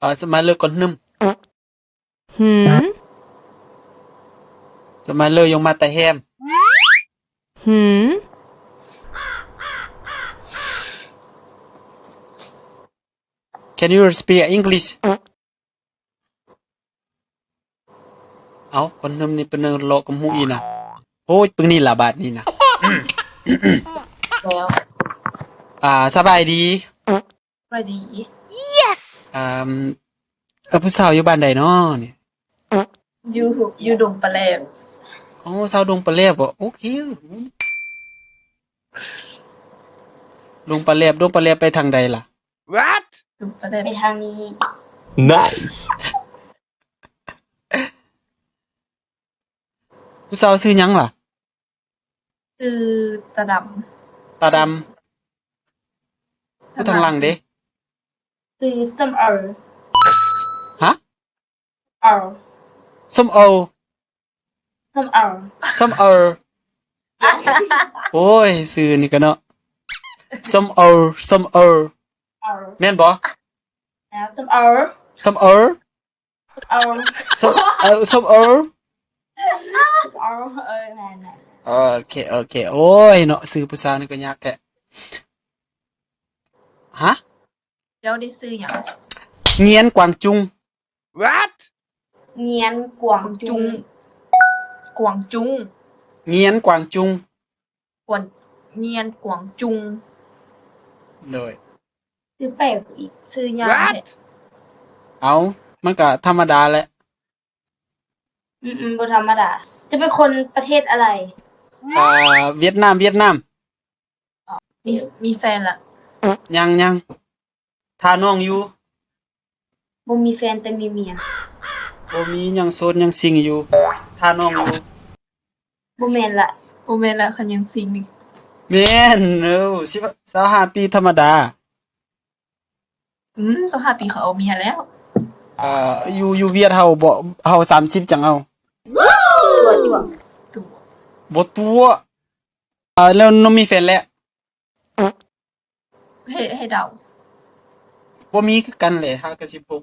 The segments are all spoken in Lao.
ເອີ ສະໄໝເລີກອນໜຶ່ມ. ຫືມ? ສະໄໝເລີຍົງມາຕາແຮມ. ຫືມ? Can you speak English? ເອົ້າ ຄົນໜຶ່ມນີ້ເປັນເນີເລາະກັບຫູອີ່ນະ. ໂອ້ຍ ປຶ້ງນີ້ລະບາດນີ້ນະ. ແລ້ວ ອ່າ ສະບາຍດີ. ສະບາຍດີ. Yes. ອ່າ ເອີ ຜູ້ສາວຢູ່ບ້ານໃດນໍນີ້? ຢູ່ ຢູ່ດົງປາແລບ. ໂອ້ ສາວດົງປາແລບບໍ? ໂອເຄ. ດົງປາແລບ ດົງປາແລບໄປທາງໃດລະ? What? ດົງປາແລບໄປທາງນີ້. Nice. ຜູ້ສາວຊື່ຫຍັງລະ? ຊື່ຕາດຳ. ຕາດຳ. ຜູ້ທາງຫຼັງເດ? ຊື່ສຳເອີ. ຮະ? ເອີ. ສຳເອີ. ສຳເອີ. ສຳເອີ. ໂອ້ຍ ຊື່ນີ້ກະເນາະ. ສຳເອີ ສຳເອີ. ເອີ. ແມ່ນບໍ່? ສຳເອີ. ສຳເອີ. ເອີ ສຳເອີ ເອີ ເອີ ແມ່ນແຫຼະ. ໂອເຄ ໂອເຄ. ໂອ້ຍເນາະ ຊື່ຜູ້ສາວນີ້ກໍຍາກແທ້. ຮະ? ເຈົ້າໄດ້ຊື່ຫຍັງ? ງຽນກວາງຈຸງ. What? ງຽນກວາງຈຸງ. ກວາງຈຸງ. ງຽນກວາງຈຸງ. ກວນ ງຽນກວາງຈຸງ. ໂດຍ. ຊື່ແປກອີກ. ຊື່ຍາກແທ້. ເອົ້າ ມັນກະທຳມະດາແຫຼະ. ອືມໆ ບໍ່ທຳມະດາ. ເຈົ້າເປັນຄົນປະເທດອະໄລ? ອ່າ ຫວຽດນາມ ຫວຽດນາມ. ມີ ມີແຟນລະ? ຍັງ ຍັງ. ຖ້ານ້ອງຢູ່. ບໍ່ມີແຟນແຕ່ມີເມຍ. ບໍ່ມີ ຍັງໂສດຍັງຊິງຢູ່. ຖ້ານ້ອງຢູ່. ບໍ່ແມ່ນລະ. ບໍ່ແມ່ນລະ ຄັນຍັງຊິງນີ້. ແມ່ນ. ເອີ ສິບ ຊາວຫ້າປີທຳມະດາ. ອືມ ຊາວຫ້າປີເຂົາເອົາເມຍແລ້ວ. ເອີ ຢູ່ ຢູ່ຫວຽດເຮົາບໍ່ ເຮົາສາມສິບຈັ່ງເອົາ. ຕົວະ ຕົວະ. ບໍ່ຕົວະ. ເອີ ແລ້ວນ້ອງມີແຟນແລ້ວ? ໃຫ້ ໃຫ້ເດົາ. ບໍ່ມີຄືກັນແຫຼະ ຫາກະສິບຫົກ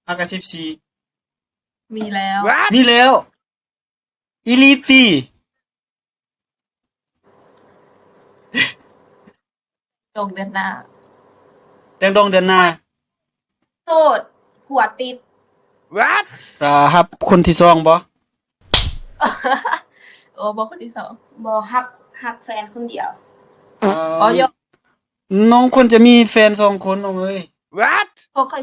ຫາກະສິບສີ່. ມີແລ້ວ. ມີແລ້ວ? ອີ່ຫຼີຕິ? ດອງເດືອນໜ້າ. ແຕ່ງດອງເດືອນໜ້າ. ໂສດ ຜົວຕິດ. What? ອ່າ ຮັບຄົນທີສອງບໍ່? ໂອ້ ບໍ່ຄົນທີສອງ. ບໍ່ ຮັກ ຮັກແຟນຄົນດຽວ. ເອີ ອໍ ຍອມ. ນ້ອງຄວນຈະມີແຟນສອງຄົນ ນ້ອງເອີຍ. What? ເພາະຂ້ອຍຊິ